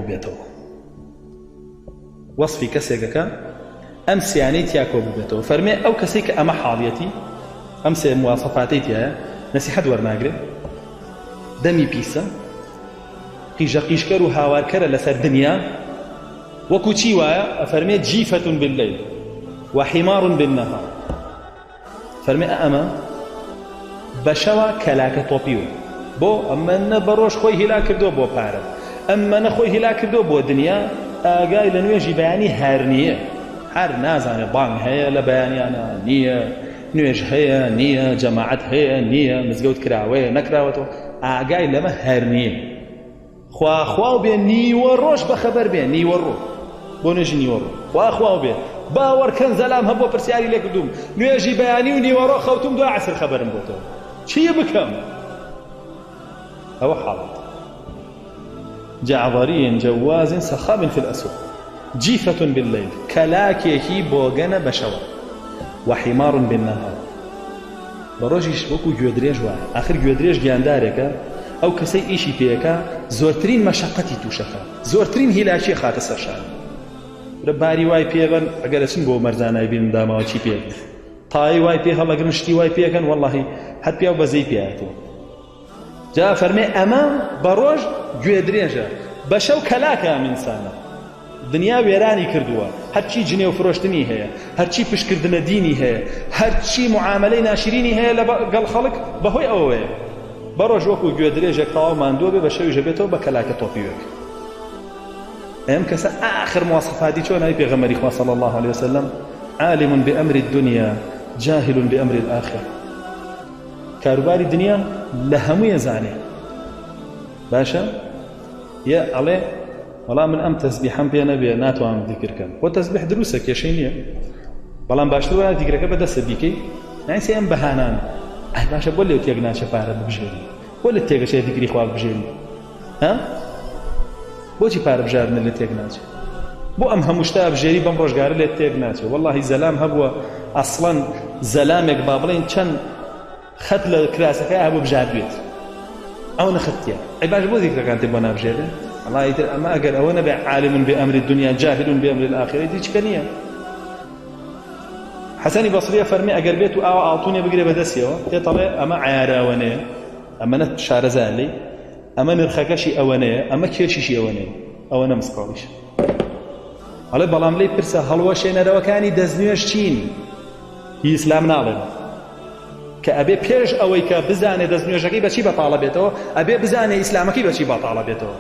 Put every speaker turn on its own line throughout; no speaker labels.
بووبێتەوە. وەسفی کەسێکەکە ئەم سیانەی تیا کۆ بووبێتەوە. فەرمێ ئەو کەسەی کە ئەمە حاڵیەتی، ئەم سێ مواسەفاتەی تیایە، نەسیحەت وەرناگرێ، دەمی پیسە، قیژەقیژکەر و هاوارکەرە لەسەر دنیا، وەکو چی وایە؟ ئەفەرمێ جیفة باللیل و حمار بالنهار. فەرمێ ئەمە بەشەوە کەلاکە تۆپیوە بۆ ئەمە نە بەڕۆژ خۆی هیلا کردووە بۆ پارە ئەمە نە خۆی هیلا کردووە بۆ دنیا ئاگای لە نوێژی بەیانی هەر نییە هەر نازانێ بانگ هەیە لە بەیانیانە نییە نوێژ هەیە نییە جەماعەت هەیە نییە مزگەوت کراوەیە نەکراوەتەوە ئاگای لەمە هەر نییە خوا خواو بێ نیوەڕۆش بەخەبەر بێ نیوەڕۆ بۆ نوێژی نیوەڕۆ خوا خواو بێ باوەڕکەن زەلام هەبووە پرسیاری لێ کردووم نوێژی بەیانی و نیوەڕۆ خەوتوم دوای عەسر خەبەرم بۆتەوە چی بکەم ئەوە حاڵەت جعضری جواز سخاب في الأسواق جیفة بالليل کەلاکێکی بۆگەنە بە شەوە وحمار بالنهار بە ڕۆژیش وەکو گوێدرێژ وایە ئاخر گوێدرێژ گیاندارێکە ئەو کەسەی ئیشی پێکا زۆرترین مەشەقەتی توشەکا زۆرترین هیلاکی خاتە سەر شانی برە باری وای پێبەن ئەگەر ئەچن بۆ مەرجانای بینم داماوە چی پێ تای وای پێ هەڵەگرن شتی وای پێکەن وەڵاهی هەر پیاو بەزەی پیایەتەوە جا فەرمێ ئەمە بە ڕۆژ گوێ درێژە بە شەو کەلاکە ئەم ئینسانە دنیا وێرانی کردووە هەرچی جنێو فرۆشتنی هەیە هەرچی پشکردنە دینی هەیە هەرچی معاملەی ناشرینی هەیە لەگەڵ خەڵک بەهۆی ئەوەیە بە ڕۆژ وەکو گوێ درێژێک تەواو ماندووە بێ بە شەویش بێتەوە بە کەلاکە تۆپیوێک ئەم کەسە ئاخر مواصفاتی چۆن ئەی پێغەمبەری خوا صلی الله علیه وسلم عالم بأمر الدنيا جاهل بأمر الآخرة کاروباری دنیا لە هەمووی ئەزانێ باشە یە ئەڵێ وەڵا من ئەم تەسبیحەم پێ نەبێ ناتوانم ذیکر کەم خۆ تەسبیح دروستە کێشەی نییە بەڵام باشتر وایە ذیکرەکە بە دەستت بیکەی نایسێ ئەم بەهانان ئەی باشە بۆ لێو تێک ناچێ پارە ببژێری بۆ لە تێگەچێ ذیکری خوا ببژێری ها بۆچی پارە بژاردنە لێ تێک ناچێ بۆ ئەم هەموو شتە ئەبژێری بەم ڕۆژگارە لێت تێک ناچێ وەڵاهی زەلام هەبووە ئەسڵەن زەلامێک با بڵێین چەند خەت لە کراسەکەی هەبوو بژاردوێت ئەو نەخەتیە ئەی باش بۆ ذیکرەکان تێ بۆ نابژێرێ وەڵا ئیتر ئەمە ئەگەر ئەوە نەبێ عالم بأمر الدنيا جاهل بأمر الآخرة هیچ کە نییە حەسەنی بەسریە فەرمی ئەگەر بێت و ئاوا ئاڵتونێ بگرێ بەدەستیەوە تێتەڵێ ئەمە عیارە ئەوەنەیە ئەمە نە شارەزا لێی ئەمە نرخەکەشی ئەوەنەیە ئەمە کێشیشی ئەوەنەیە ئەوەنە مسقاڵیش ئەڵێ بەڵام لێی پرسە هەڵوەشێنەرەوەکانی دەستنوێژ چین هی ئیسلام ناڵێن کە ئەبێ پێش ئەوەی کە بزانێ دەستنوێژەکەی بەچی بەتاڵە بێتەوە ئەبێ بزانێ ئیسلامەکەی بەچی بەتاڵە بێتەوە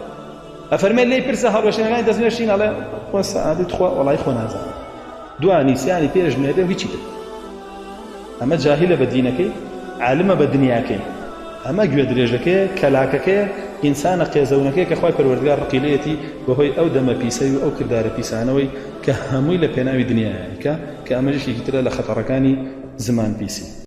ئەفەرمێ لێی پرسە هەڵوەشێنەکانی دەستنوێژ چین ئەڵێ خۆ سەعادەت خوا وەڵای خۆ نازانم دوانی سیانی پێش نوێ بێ و هیچی تر ئەمە جاهیلە بە دینەکەی عالمە بە دنیاکەی ئەمە گوێدرێژەکەیە کەلاکەکەیە ئینسانە قێزەونەکەیە کە خوای پەروەردگار ڕقی لێیەتی بەهۆی ئەو دەمە پیسەی و ئەو کردارە پیسانەوەی کە هەمووی لە پێناوی دنیایە کە کە ئەمەش یەکێکی ترە لە خەتەڕەکانی زمان پیسی.